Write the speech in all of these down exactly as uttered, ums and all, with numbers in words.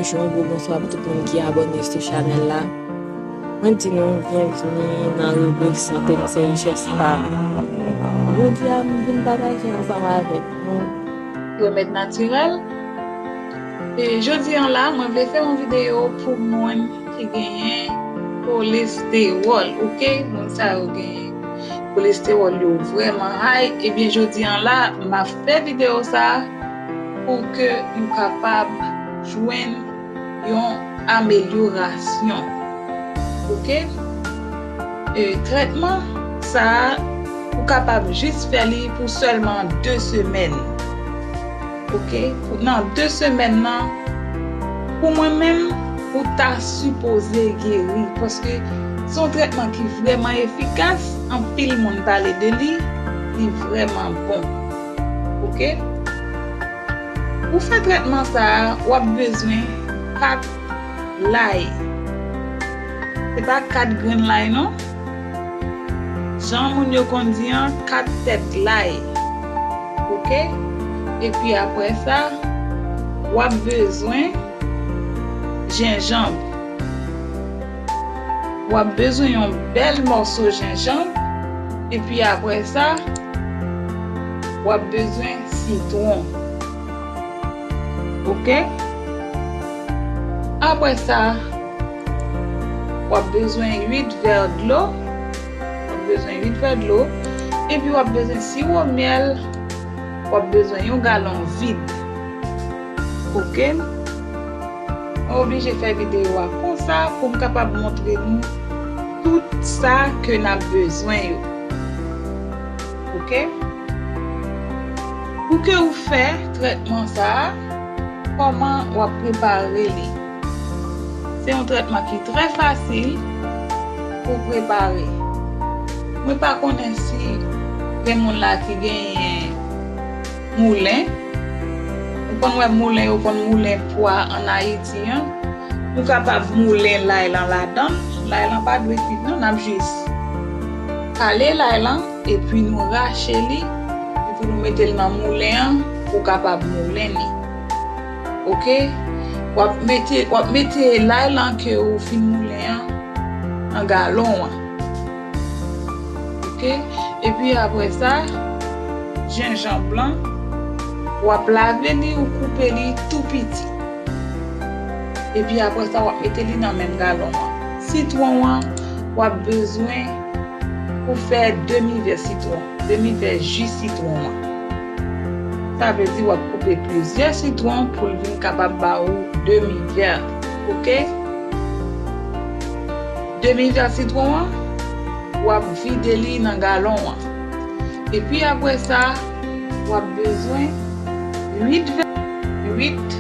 Bonjou, yon gwo bonswa pou tout moun ki abòne sou chanèl la. Mwen di nou byenvini nan ribrik Sante m se richès pa m. Jodi a, m vin pataje ansanm avèk nou remèd natirèl. E jodi an la, mwen vle fè yon videyo pou moun ki genyen kolestewòl, oke? Moun sa yo genyen kolestewòl yo vrèman high. Ebyen, jodi an la, m ap fè videyo sa a pou ke nou kapab jwenn yon amelyorasyon. Oke? E, trètman sa a, ou kapab jis fè li pou sèlman de semèn. Oke? Pou, nan de semèn nan, pou mwen menm, ou ta sipoze geri, paske se yon trètman ki vrèman efikas, anpil moun pale de li, li vrèman bon. Oke? Pou fè trètman sa a, w ap bezwen kat lay. Se pa kat grenn lay non. Jan moun yo konn di an, kat tèt lay. Oke? Epi apre sa, w ap bezwen jenjanm. W ap bezwen yon bèl mòso jenjanm. Epi apre sa, w ap bezwen sitwon. Oke? Apre sa, w ap bezwen uit vè dlo. W ap bezwen uit vè dlo. Epi w ap bezwen siwo myèl. W ap bezwen yon galon vid. Oke? Mwen oblije fè videyo a konsa pou m kapab montre nou tout sa ke n ap bezwen yo. Oke? Pou ke ou fè trètman sa a, kòman w ap prepare li? Se yon trètman ki trè fasil pou prepare. Mwen pa konnen si gen moun la ki genyen moulen. Ou konn wè moulen, yo konn moulen pwa ann Ayiti an. Nou kapab moulen lay lan ladan l. Lay lan pa dwe kwit non, n ap jis kale lay lan, epi nou rache li, epi nou mete l nan moulen an pou kapab moulen li. Oke? W ap mete, w ap mete lay lan ke ou fin moulen an nan galon an. Oke? Epi apre sa, jenjanm lan, w ap lave li, ou koupe li tou piti. Epi apre sa, w ap mete li nan menm galon an. Sitwon an, w ap bezwen pou fè demi vè sitwon, demi vè ji sitwon an. Sa vle di w ap koupe plizyè sitwon pou l vin kapab ba ou demi vè. Oke? Demi vè sitwon an, w ap vide li nan galon an. Epi apre sa, w ap bezwen uit vè, uit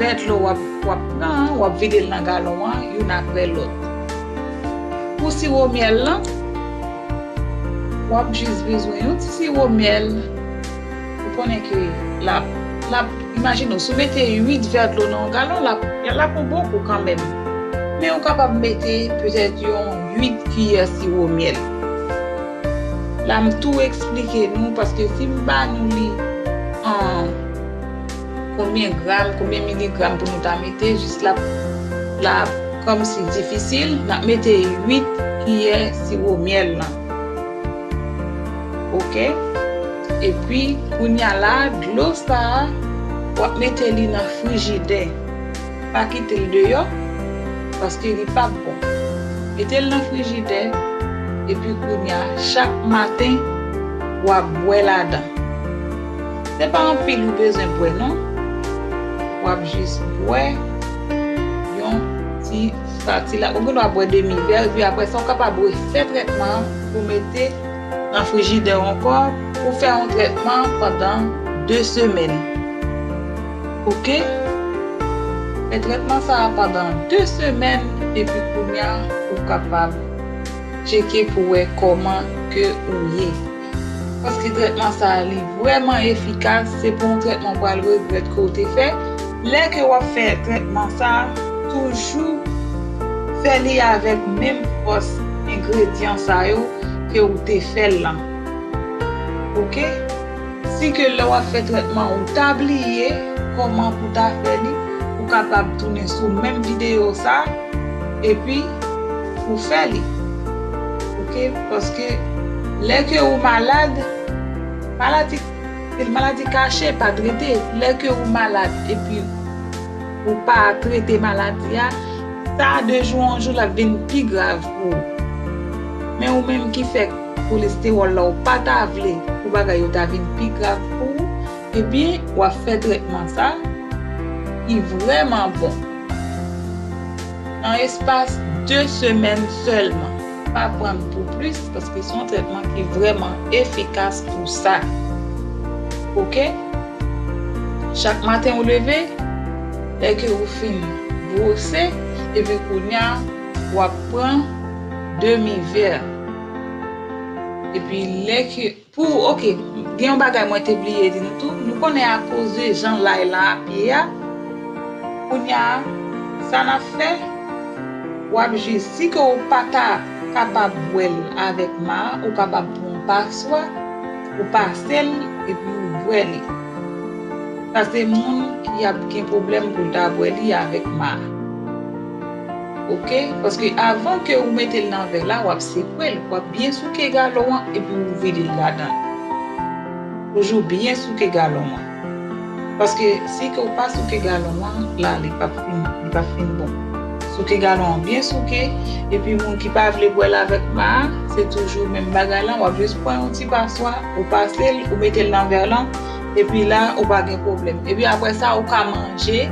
vè dlo w ap, w ap pran an, w ap vide l nan galon an, youn apre lòt. Pou siwo myèl lan, w ap jis bezwen yon ti siwo myèl. Ou konnen ke l ap, l ap, imajine w, si w mete uit vè dlo nan yon galon, l ap, l ap yon bon kou kanmenm. Men ou kapab mete petèt yon uit kiyè siwo myèl. La m tou eksplike nou, paske si m ba nou li an konbyen gram, konbyen miligram pou nou ta mete, jis l ap, l ap kòmsi difisil, n ap mete uit kiyè siwo myèl lan. Oke? Epi, kounye a la, dlo sa a, w ap mete li nan frijidè. Pa kite l deyò, paske li p ap bon. Mete l nan frijidè, epi kounye a, chak maten, w ap bwè ladan. Se pa anpil ou bezwen bwè, non. W ap jis bwè yon ti pati la. Ou gendwa bwè demi vè, epi apre sa, ou kapab refè trètman an pou mete nan frijidè ankò pou fè yon trètman pandan de semèn. Oke? Fè trètman sa a pandan de semèn, epi kounye a, ou kapab tcheke pou wè kòman ke ou ye. Paske trètman sa a, li vrèman efikas, se pa yon trètman w pral regrèt ke w te fè. Lè ke w ap fè trètman sa a, toujou fè li avèk menm fòs engredyan sa yo ke w te fè l lan. Oke? Si ke lè w ap fè trètman, ou ta bliye kòman pou ta fè li, ou kapab tounen sou menm videyo sa, epi ou fè li. Oke? Paske lè ke ou malad, maladi, se maladi kache, pa trete. Lè ke ou malad, epi ou pa trete maladi a, sa de jou an jou l ap vin pi grav pou ou. Men ou menm ki fè kolestewòl la, ou pa ta vle pou bagay yo ta vin pi grav pou ou, ebyen, w ap fè trètman sa ki vrèman bon. Nan espas de semèn sèlman. Pa pran pou plis, paske se yon trètman ki vrèman efikas pou sa. Oke? Chak maten ou leve, lè ke ou fin bwose, epi kounye a, w ap pran demi vè. Epi lè ke, pou, oke, gen yon bagay mwen te bliye di nou tou. Nou konnen akoz de jan lay lan ap ye a, kounye a, sa n ap fè, w ap jis, si ke w pa ta kapab bwè l avèk ma a, ou kapab pran yon paswa, ou pase l, epi ou bwè li. Sa se moun ki ap gen pwoblèm pou l ta bwè li avèk ma a. Oke? Paske avan ke ou mete l nan vè la, w ap sekwe l, w ap byen souke galon an, epi ou vide l ladan l. Toujou byen souke galon an. Paske si ke w pa souke galon an, la, li p ap fin, li p ap fin bon. Souke galon an byen souke, epi moun ki pa vle bwè l avèk ma a, se toujou menm bagay lan, w ap jis pran yon ti paswa, ou pase l, ou mete l nan vè lan, epi la, ou pa gen pwoblèm. Epi apre sa, ou ka manje,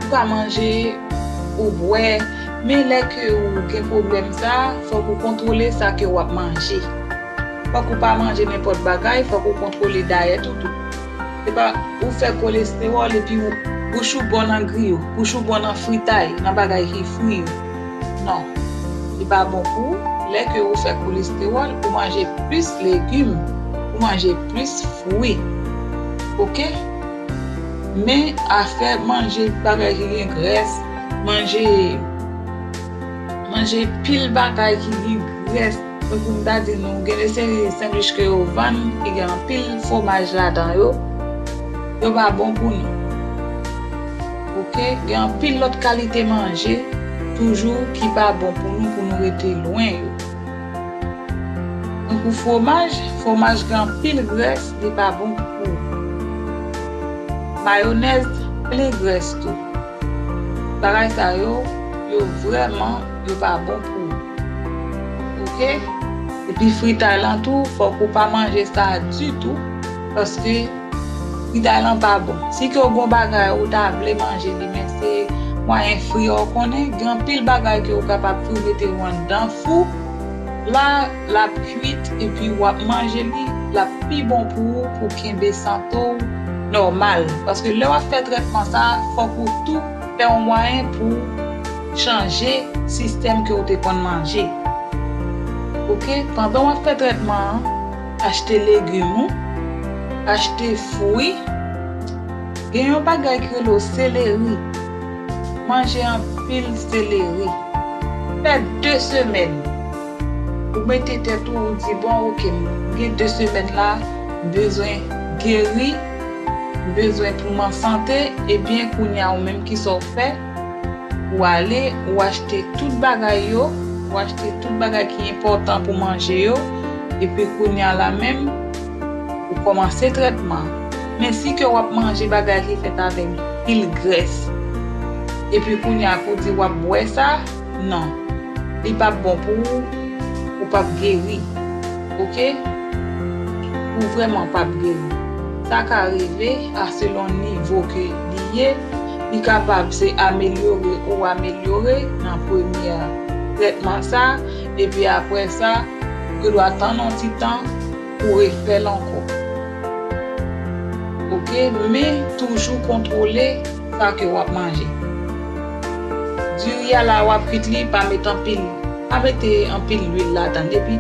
ou ka manje, ou bwè, men lè ke ou gen pwoblèm sa, fòk ou kontwole sa ke w ap manje. Fòk ou pa manje nenpòt bagay, fòk ou kontwole dayèt ou tou. Se pa ou fè kolestewòl epi ou, bouch ou bon nan griyo, bouch ou bon nan fritay, nan bagay ki fri yo. Non. Li pa bon pou ou. Lè ke ou fè kolestewòl, ou manje plis legim, ou manje plis fwi. Oke? Men afè manje bagay ki gen grès, manje, manje pil bagay ki gen grès, tankou m ta di nou, gen de seri sandwich ke yo vann, ki gen anpil fwomaj ladan yo, yo pa bon pou nou. Oke? Gen anpil lòt kalite manje, toujou, ki pa bon pou nou, pou nou rete lwen yo. Tankou fwomaj, fwomaj gen anpil grès, li pa bon pou ou. Mayonèz plen grès tou. Bagay sa yo, yo vrèman, yo pa bon pou ou. Oke? Epi fritay lan tou, fòk ou pa manje sa ditou, paske fritay lan pa bon. Si ke w gen yon bagay ou ta vle manje li, men se mwayen fri a w konnen, gen anpil bagay ke w kapab fri, mete yo anndan fou, la, l ap kuit, epi w ap manje li, l ap pi bon pou ou, pou kenbe sante w nòmal. Paske lè w ap fè trètman sa, fòk ou tou fè yon mwayen pou chanje sistèm ke w te konn manje. Oke? Pandan w ap fè trètman an, achte legim ou, achte fwi. Gen yon bagay ki rele w seleri. Manje anpil seleri. Fè de semèn. Ou mete tèt ou, ou di, "Bon, oke, m gen de semèn la, m bezwen geri, m bezwen pou m an sante," ebyen, kounye a, ou menm, kisa w fè? Ou ale, ou achte tout bagay yo, ou achte tout bagay ki enpòtan pou manje yo, epi kounye a la menm, ou kòmanse trètman. Men si ke w ap manje bagay ki fèt avèk pil grès, epi kounye a pou di w ap bwè sa, non. Li p ap bon pou ou, ou p ap geri. Oke? Ou vrèman p ap geri. Sa ka rive a selon nivo ke li ye, li kapab se amelyore ou amelyore nan premyè trètman sa, epi apre sa, ou dwa tann yon ti tan pou refè l ankò. Oke? Men toujou kontwole sa ke w ap manje. Diri a la w ap kuit li, pa met anpil, pa mete anpil lwil ladan l. Epi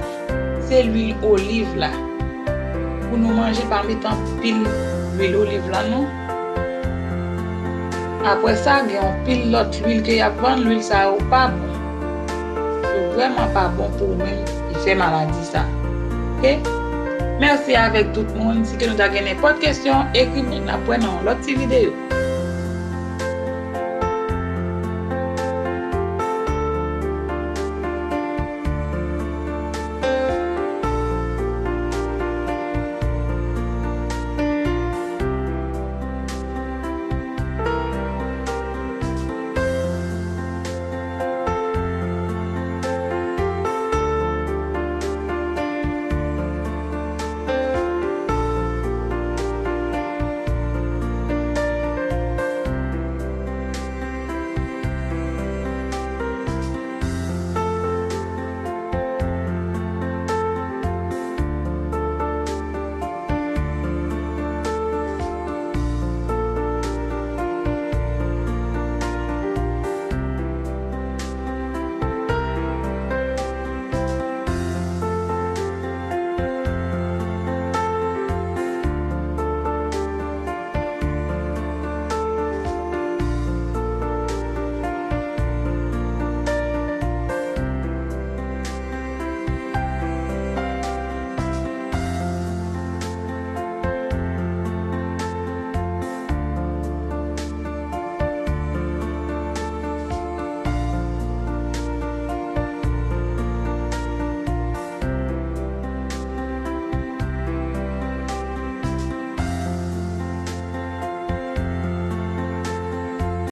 se lwil oliv la. Pou nou manje, pa met anpil lwil oliv la non. Apre sa, gen anpil lòt lwil ke y ap vann, lwil sa yo pa bon. Yo vrèman pa bon pou ou menm ki fè maladi sa. Oke? Mèsi avèk tout moun. Si ke nou ta gen nenpòt kesyon, ekri mwen, n ap wè nan yon lòt ti videyo.